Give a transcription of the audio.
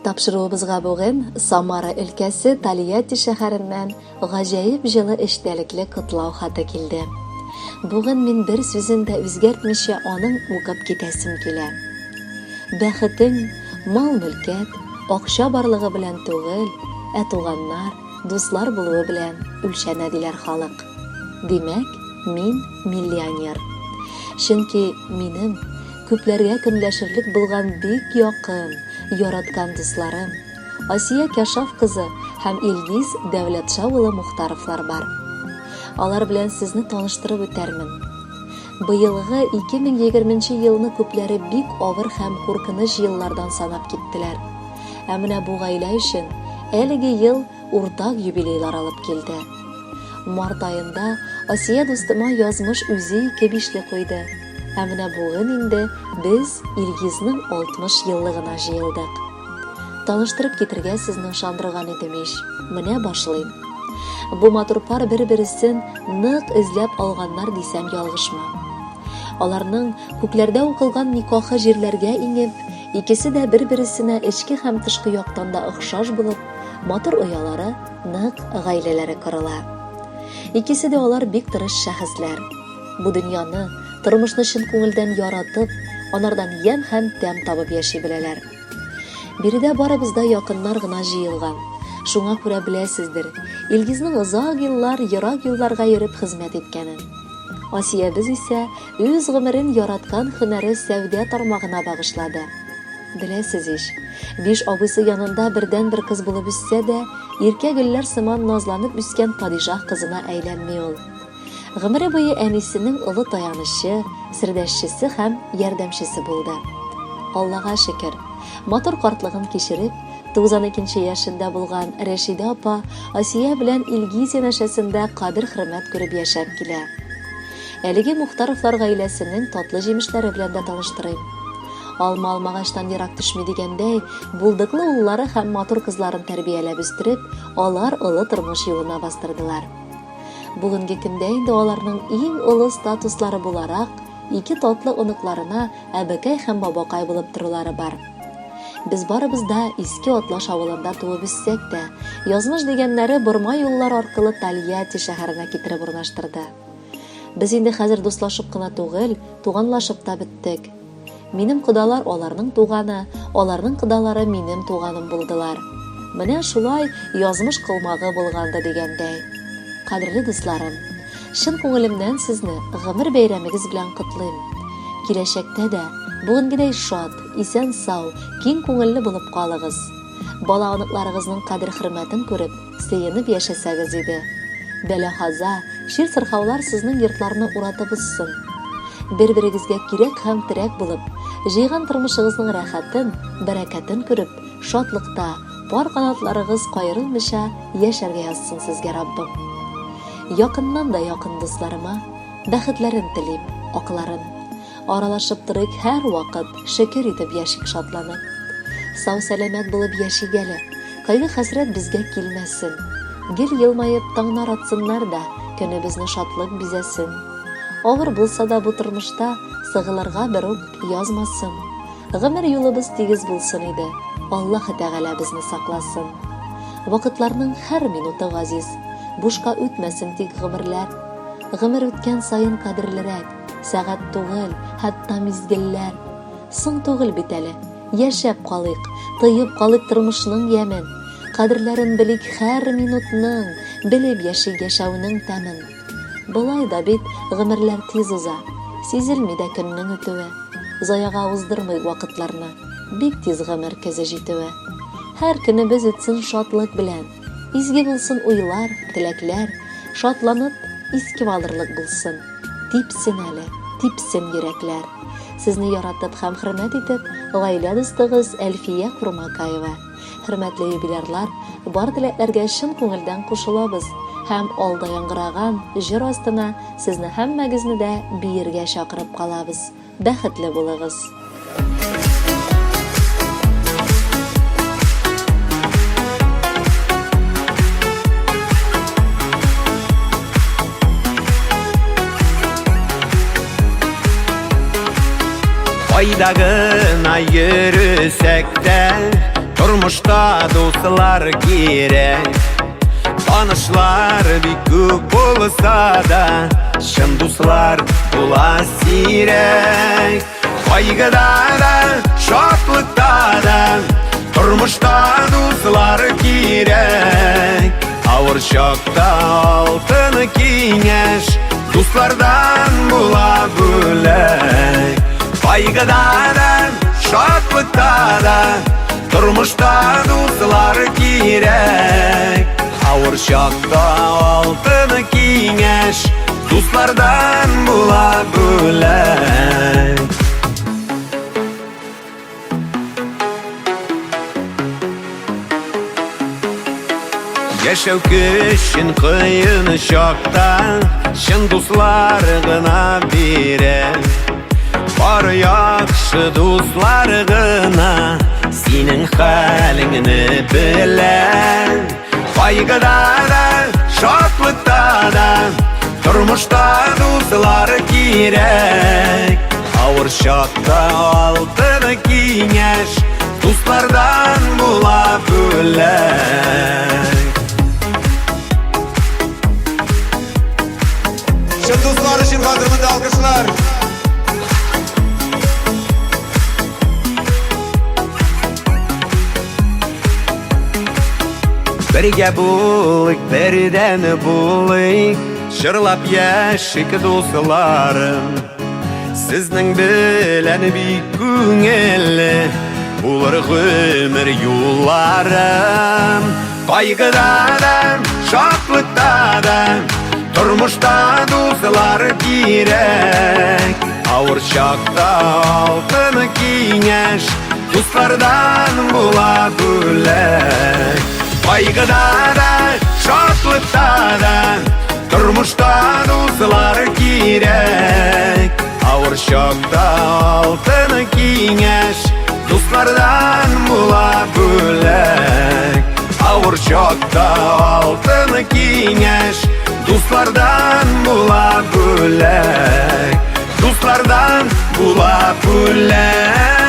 Тапшыруыбызга бүген Самара өлкәсе Тольятти шәһәреннән гаҗәеп җылы эчтәлекле котлау хаты килде. Бүген мин бер сүзен дә үзгәртмичә аның укып китәсем килә. Бәхетең мал-мөлкәт, акча барлыгы белән түгел, ә туганнар, дуслар булуы белән үлчәнә диләр халык. Димәк, мин миллионер. Чөнки минем Күпләргә көнләшерлек булган бик якын, яраткан дусларым, Асия Кяшаф кызы һәм Илгиз Дәүләтша улы Мухтаровлар бар. Алар белән сезне таныштырып үтәрмен. Быелгы 2020 нче елны күпләре бик авыр һәм куркыныч еллардан санап киттеләр. Ә менә бу гаилә өчен әлеге ел уртак юбилейлар алып килде. Март аенда Асия дустыма язмыш үзе ике бишле куйды. Ә менә бүген инде без Илгизнең 60 еллыгына җыелдык. Таныштырып китергә сезне ышандырган идем ич. Менә башлыйм. Бу матур пар бер-бересен нык эзләп алганнар дисәм ялгышмам. Аларның күкләрдә укылган никахы җирләргә иңеп, икесе дә бер-бересенә эчке һәм тышкы яктан да охшаш булып, матур оялары, нык гаиләләре корыла. Икесе дә алар бик тырыш шәхесләр. Бу дөньяны, тормышны чын күңелдән яратып, анардан ямь һәм тәм табып яши беләләр. Биредә барыбыз да якыннар гына җыелган. Шуңа күрә беләсездер, Илгизнең озак еллар ерак юлларга йөреп хезмәт иткәнен. Асиябез исә үз гомерен яраткан һөнәре сәүдә тармагына багышлады. Беләсез ич, биш абыйсы янында бердәнбер кыз булып үссә дә, иркә гөлләр сыман назланып үскән падишаһ кызына әйләнми ул. Гомере буе әнисенең олы таянычы, сердәшчесе һәм ярдәмчесе булды. Аллага шөкер, матур картлыгын кичереп, 92 нче яшендә булган Рәшидә апа Асия белән Илгиз янәшәсендә кадер-хөрмәт күреп яшәп килә. Әлеге Мухтаровлар гаиләсенең татлы җимешләре белән дә таныштырыйм. Алма алмагачтан ерак төшми дигәндәй, булдыклы уллары һәм матур кызларын тәрбияләп үстереп, алар олы тормыш юлына бастырдылар. Бүгенге көндә инде аларның иң олы статуслары буларак, ике татлы оныкларына әбекәй һәм бабакай булып торулары бар. Без барыбыз да Иске Атлаш авылында туып үссәк тә, язмыш дигәннәре борма юллар аркылы Тольятти шәһәренә китереп урнаштырды. Без инде хәзер дуслашып кына түгел, туганлашып та беттек. Минем кодалар аларның туганы, аларның кодалары минем туганым булдылар. Менә шулай язмыш колмагы булганды дигәндәй. Кадерле дусларым, чын күңелемнән сезне гомер бәйрәмегез белән котлыйм. Киләчәктә дә бүгенгедәй шат, исән-сау, киң күңелле булып калыгыз. Бала-оныкларыгызның кадер-хөрмәтен күреп, Сөенеп яшәсәгез иде. Бәла-каза, чир-сырхаулар сезнең йортларны уратып узсын. Бер-берегезгә кирәк һәм терәк булып, җыйган тормышыгызның рәхәтен, бәрәкәтен күреп, шатлыкта, пар канатларыгыз каерылмыйча яшәргә язсын сезгә Раббым. Якыннан да якын дусларыма бәхетләрен телим, акларын. Аралашып торыйк һәрвакыт, шөкер итеп яшик шатланып. Сау-сәламәт булып яшик әле, кайгы-хәсрәт безгә килмәсен. Гел елмаеп таңнар атсыннар да, көнебезне шатлык бизәсен. Авыр булса да бу тормышта, сыгылырга берүк язмасын. Гомер юлыбыз тигез булсын иде, Аллаһы Тәгалә безне сакласын. Вакытларның һәр минуты газиз, бушка үтмәсен тик гомерләр. Гомер үткән саен кадерлерәк, Сәгать түгел, хәтта мизгелләр. Соң түгел бит әле. Яшәп калыйк, тоеп калыйк тормышның ямен. Кадерләрен белик һәр минутның, белеп яшик яшәүнең тәмен. Болай да бит гомерләр тиз уза, сизелми дә көннең үтүе. Заяга уздырмыйк вакытларны, бик тиз гомер көзе җитүе. Һәр көнебез үтсен шатлык белән, изге булсын уйлар, теләкләр, шатланып, искә алырлык булсын. Типсен әле, типсен йөрәкләр. Сезне яратып һәм хөрмәт итеп, гаилә дустыгыз Әлфия Курмакаева. Хөрмәтле юбилярлар, бар теләкләргә чын күңелдән кушылабыз һәм алда яңгыраган җыр астына сезне һәммәгезне дә биергә чакырып калабыз. Бәхетле булыгыз! Кайда гына йөресәк тә. Тормышта дуслар кирәк. Танышлар бик күп булса да, чын дуслар була сирәк. Кайгыда да, шатлыкта да, тормышта дуслар кирәк. Авыр чакта алтын киңәш, дуслардан була бүләк. Кайгыда да, шатлыкта да, тормышта дуслар кирәк. Авыр чакта алтын киңәш, дуслардан була бүләк. Яшәү көчен кыен чакта чын дуслар гына бирә. Бар яхшы дуслар гына синең хәлеңне белә. Кайгыда да, шатлыкта да, тормышта дуслар кирәк. Авыр чакта алтын киңәш, дуслардан була бүләк. Чын дуслар өчен хәзер монда алкышлар. Бергә булыйк, бердән булыйк, җырлап яшик, дусларым. Сезнең белән бик күңелле булыр гомер юлларым. Кайгыда да, шатлыкта да, тормышта дуслар кирәк. Авыр чакта алтын киңәш, дуслардан була бүләк. Кайгыда да, шатлыкта да, тормышта дуслар кирәк. Авыр чакта алтын киңәш, дуслардан була бүләк. Авыр чакта алтын киңәш, дуслардан була бүләк. Дуслардан була бүләк.